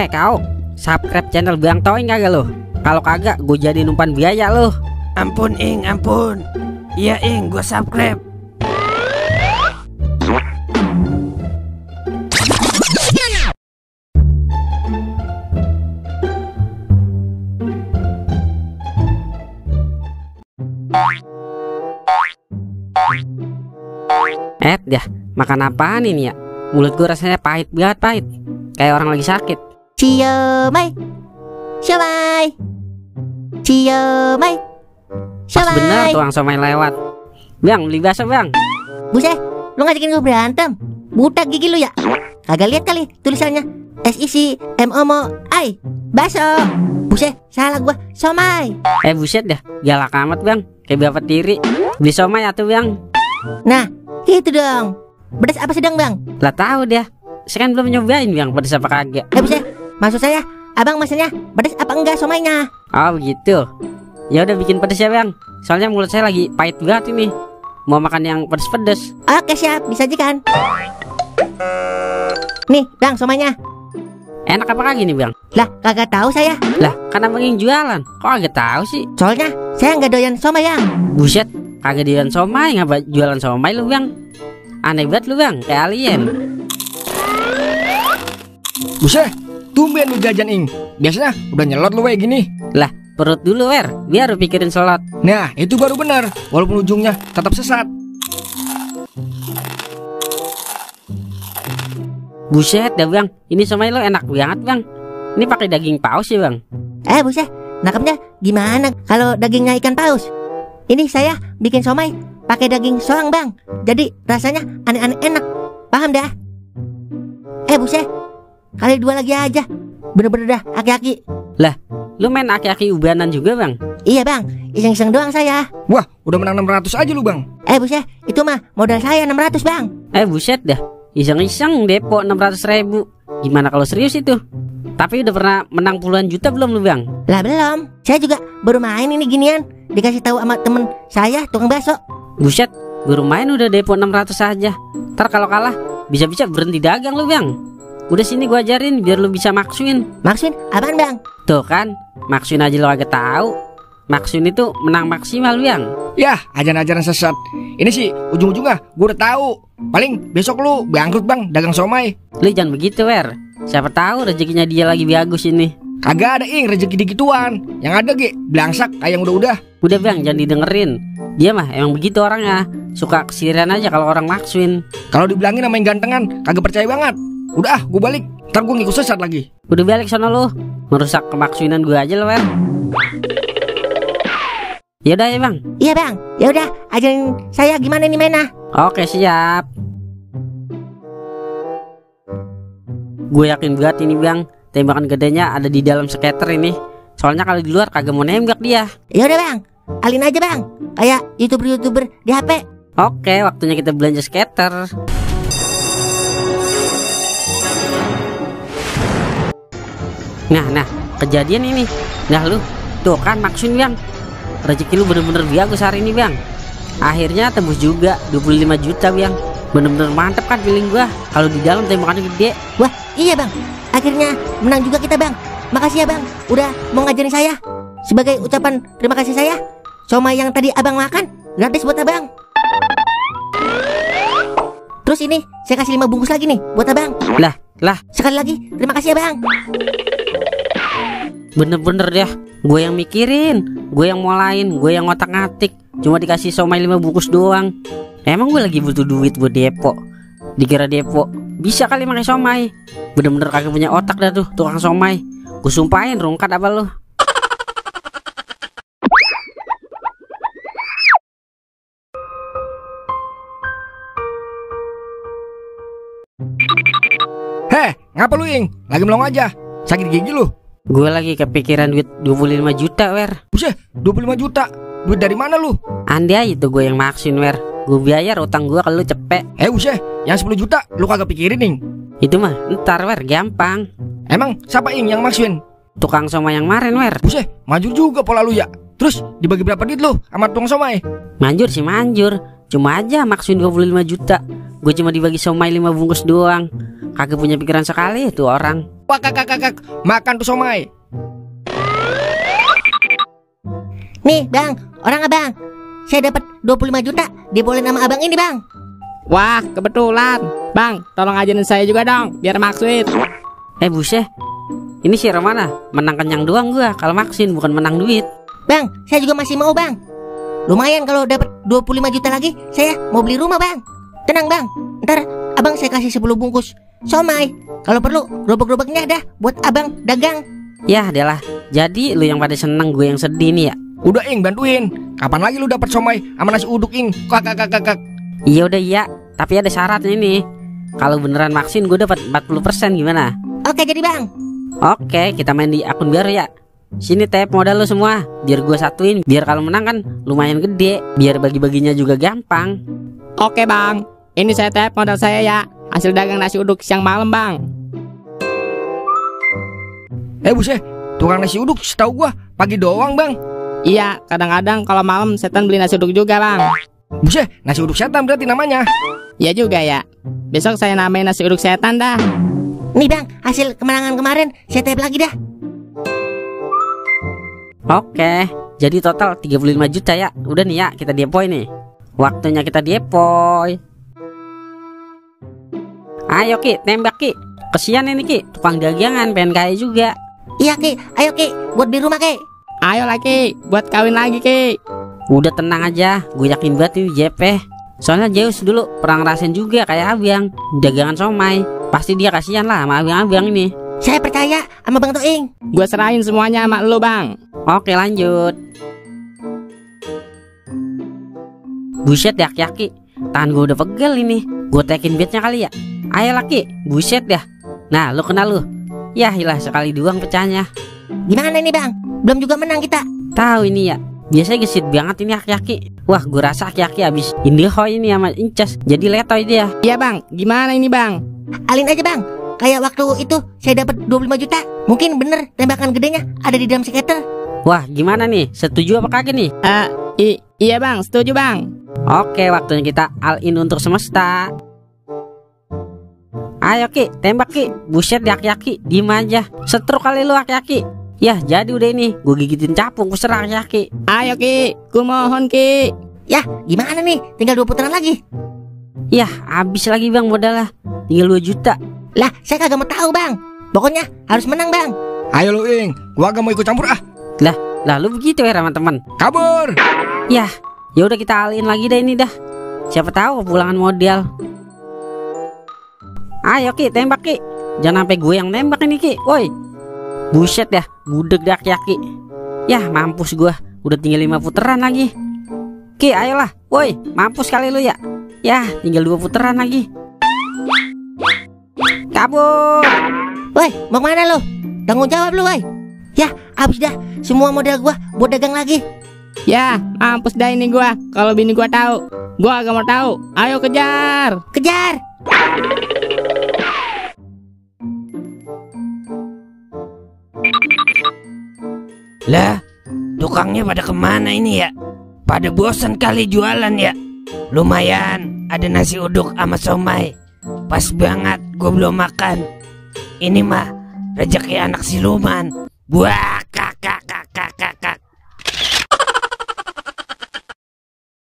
Kau subscribe channel Bang Toing kagak lo? Kalau kagak gue jadi umpan biaya lo. Ampun Ing, ampun. Iya Ing, gue subscribe. Dah, makan apaan ini ya? Mulut gue rasanya pahit banget, pahit. Kayak orang lagi sakit. Siomay, siomay, siomay, Pas bener siomay. tuang somai lewat. Bang, beli bakso bang. Buset, lu ngajakin gue berantem? Butak gigi lu ya? Kagak lihat kali tulisannya SICMOMOI bakso. Buset, salah gua, somai. Buset dah, galak amat bang. Kayak bapak tiri. Beli somai atuh bang. Nah, gitu dong. Pedas apa sedang bang? Lah tahu dah. Saya kan belum nyobain bang, pedas apa kagak. Buset, maksud saya, abang maksudnya pedas apa enggak somainya? Oh begitu. Ya udah bikin pedas ya bang. Soalnya mulut saya lagi pahit banget ini. Mau makan yang pedas-pedas. Oke siap, disajikan. Nih bang, somainya. Enak apa kagak nih bang? Lah, kagak tahu saya. Lah kan abang yang jualan. Kok kagak tahu sih? Soalnya saya nggak doyan somai yang. Buset, kagak jualan somai, ngapa jualan somai lu bang? Aneh banget lu bang, kayak alien. Buset, tumben lu jajan Ing. Biasanya udah nyelot lu kayak gini. Lah perut dulu wer, biar lu pikirin sholat. Nah, itu baru benar. Walaupun ujungnya tetap sesat. Buset dah bang, ini somai lo enak banget bang. Ini pakai daging paus ya bang. Buset, nangkepnya gimana kalau dagingnya ikan paus? Ini saya bikin somai pakai daging soang bang. Jadi rasanya aneh-aneh enak. Paham dah? Buset, kali dua lagi aja. Bener-bener dah aki-aki. Lah, lu main aki-aki ubanan juga bang? Iya bang, iseng-iseng doang saya. Wah, udah menang 600 aja lu bang. Buset, itu mah modal saya 600 bang. Buset dah, iseng-iseng depo 600.000. Gimana kalau serius itu? Tapi udah pernah menang puluhan juta belum lu bang? Lah belum, saya juga baru main ini ginian. Dikasih tahu sama temen saya, tukang bakso. Buset, baru main udah depo 600 aja. Ntar kalau kalah, bisa-bisa berhenti dagang lu bang. Udah sini gua ajarin biar lu bisa maksuin. Maksuin apaan bang? Tuh kan, maksuin aja lu agak tahu. Maksuin itu menang maksimal bang. Yah, ajaran-ajaran sesat. Ini sih ujung-ujungnya gue udah tahu. Paling besok lu bangkrut bang, dagang somai. Lu jangan begitu wer. Siapa tahu rezekinya dia lagi bagus ini. Kagak ada Ing rezeki digituan. Yang ada ge belangsak kayak yang udah-udah. Udah bang, jangan didengerin. Dia mah emang begitu orangnya. Suka kesirian aja kalau orang maksuin. Kalau dibilangin sama yang gantengan, kagak percaya banget. Udah, gue balik. Ntar gue ngikut sesat lagi. Udah balik sono lu. Merusak kemaksuinan gue aja lo wer. Yaudah ya bang. Iya bang, ya udah ajarin saya gimana nih mainnya. Oke siap. Gue yakin banget ini bang, tembakan gedenya ada di dalam skater ini. Soalnya kalau di luar kagak mau nembak dia. Ya udah bang, alin aja bang, kayak youtuber di HP. Oke, waktunya kita belanja skater. Nah, kejadian ini. Nah lu, tuh kan maksud bang. Rezeki lu bener-bener bagus hari ini bang. Akhirnya tembus juga 25 juta bang. Bener-bener mantep kan feeling gua. Kalau di dalam tembakannya gede. Wah iya bang, akhirnya menang juga kita bang. Makasih ya bang, udah mau ngajarin saya. Sebagai ucapan terima kasih saya, somai yang tadi abang makan gratis buat abang. Terus ini saya kasih 5 bungkus lagi nih buat abang. Lah Sekali lagi terima kasih ya bang. bener-bener deh. Gue yang mikirin, gue yang mulain, gue yang ngotak-ngatik. Cuma dikasih somai 5 bungkus doang. Emang gue lagi butuh duit buat depo. Dikira depo bisa kali pakai somai. Bener-bener kagak punya otak dah tuh tukang somai. Gue sumpahin rungkat apa lu. Heh, ngapa lu Ing? Lagi melong aja. Sakit gigi lu. Gue lagi kepikiran duit 25 juta wer. Buset, 25 juta. Duit dari mana lu? Andai itu gue yang maksin wer. Gue bayar utang gue kalau lu cepet. Buset, yang 10 juta lu kagak pikirin Ing. Itu mah ntar wer, gampang. Emang siapa Ing yang maksuin? Tukang somai yang kemarin wer. Buset, manjur juga pola lu ya. Terus dibagi berapa duit lu sama tukang somai? Manjur sih manjur. Cuma aja maksuin 25 juta. Gue cuma dibagi somai 5 bungkus doang. Kagak punya pikiran sekali tuh orang. Wah kakak, makan tuh somai. Nih bang, orang abang, saya dapat 25 juta dibolehin sama abang ini bang. Wah, kebetulan. Bang, tolong ajarin saya juga dong, biar maksud. Buset, ini si Romana menang kenyang doang gua kalau maksin, bukan menang duit. Bang, saya juga masih mau bang. Lumayan kalau dapat 25 juta lagi, saya mau beli rumah bang. Tenang bang, ntar abang saya kasih 10 bungkus somai. Kalau perlu gerobak-gerobaknya ada buat abang dagang. Yah adalah, jadi lu yang pada seneng, gue yang sedih nih ya. Udah Ing, bantuin. Kapan lagi lu dapat somai sama nasi uduk Ing? Kakak. Iya udah iya, tapi ada syaratnya nih. Kalau beneran maksin gue dapat 40% gimana? Oke jadi bang. Oke, kita main di akun baru ya. Sini tap modal lu semua, biar gue satuin. Biar kalau menang kan lumayan gede, biar bagi-baginya juga gampang. Oke bang, ini saya tap modal saya ya. Hasil dagang nasi uduk siang malam bang. Buset, tukang nasi uduk setahu gua pagi doang bang. Iya, kadang-kadang kalau malam setan beli nasi uduk juga bang. Buset, nasi uduk setan berarti namanya. Iya juga ya. Besok saya namain nasi uduk setan dah. Nih bang, hasil kemenangan kemarin saya tap lagi dah. Oke, jadi total 35 juta ya. Udah nih ya, kita depoy nih. Waktunya kita depoy. Ayo Ki, tembak Ki. Kesian ini Ki, tukang dagangan pengen kaya juga. Iya Ki, ayo Ki, buat beli rumah Ki. Ayo lagi, buat kawin lagi Ki. Udah tenang aja, gue yakin banget ini JP. Soalnya Zeus dulu pernah ngerasain juga kayak abang dagangan somai. Pasti dia kasihan lah sama abang-abang ini. Saya percaya sama Bang Toing. Gue serahin semuanya sama lu bang. Oke lanjut. Buset dah Ki, tangan gue udah pegel ini. Gue tekin beatnya kali ya. Ayo laki, buset dah. Nah lu kenal lu. Yah ilah sekali doang pecahnya. Gimana nih bang? Belum juga menang kita. Tahu ini ya, biasanya gesit banget ini aki-aki. Wah gue rasa aki-aki abis Indihoy ini sama Incas, jadi letoy dia. Iya bang, gimana ini bang? Alin aja bang. Kayak waktu itu saya dapat 25 juta. Mungkin bener tembakan gedenya ada di dalam skater. Wah gimana nih, setuju apa kagak nih? Iya bang, setuju bang. Oke, waktunya kita all in untuk semesta. Ayo Ki, tembak Ki. Buset di aki-aki, diem aja. Setruk kali lu aki-aki. Yah jadi udah ini, gue gigitin capung, ku serang aki-aki. Ayo Ki, ku mohon Ki. Yah gimana nih, tinggal 2 putaran lagi. Yah habis lagi bang modalnya, tinggal 2 juta. Lah saya kagak mau tahu bang. Pokoknya harus menang bang. Ayo lu Ing, gua gak mau ikut campur ah. Lah lu begitu ya teman-teman. Kabur. Yah, ya udah kita all in lagi dah ini dah. Siapa tahu kepulangan modal. Ayo Ki, tembak Ki. Jangan sampai gue yang nembak ini Ki. Woi. Buset ya, budek dah aki-aki. Yah mampus gue, udah tinggal 5 putaran lagi. Ki ayolah, woi mampus kali lu ya. Yah tinggal 2 putaran lagi. Kabur. Woi mau kemana lu? Tanggung jawab lu woi. Yah habis dah semua modal gua buat dagang lagi. Ya, mampus dah ini gua. Kalau bini gua tahu, gua gak mau tahu. Ayo kejar. Kejar. Lah, tukangnya pada kemana ini ya? Pada bosan kali jualan ya. Lumayan, ada nasi uduk sama somai. Pas banget, gue belum makan. Ini mah rezeki anak siluman. Buah.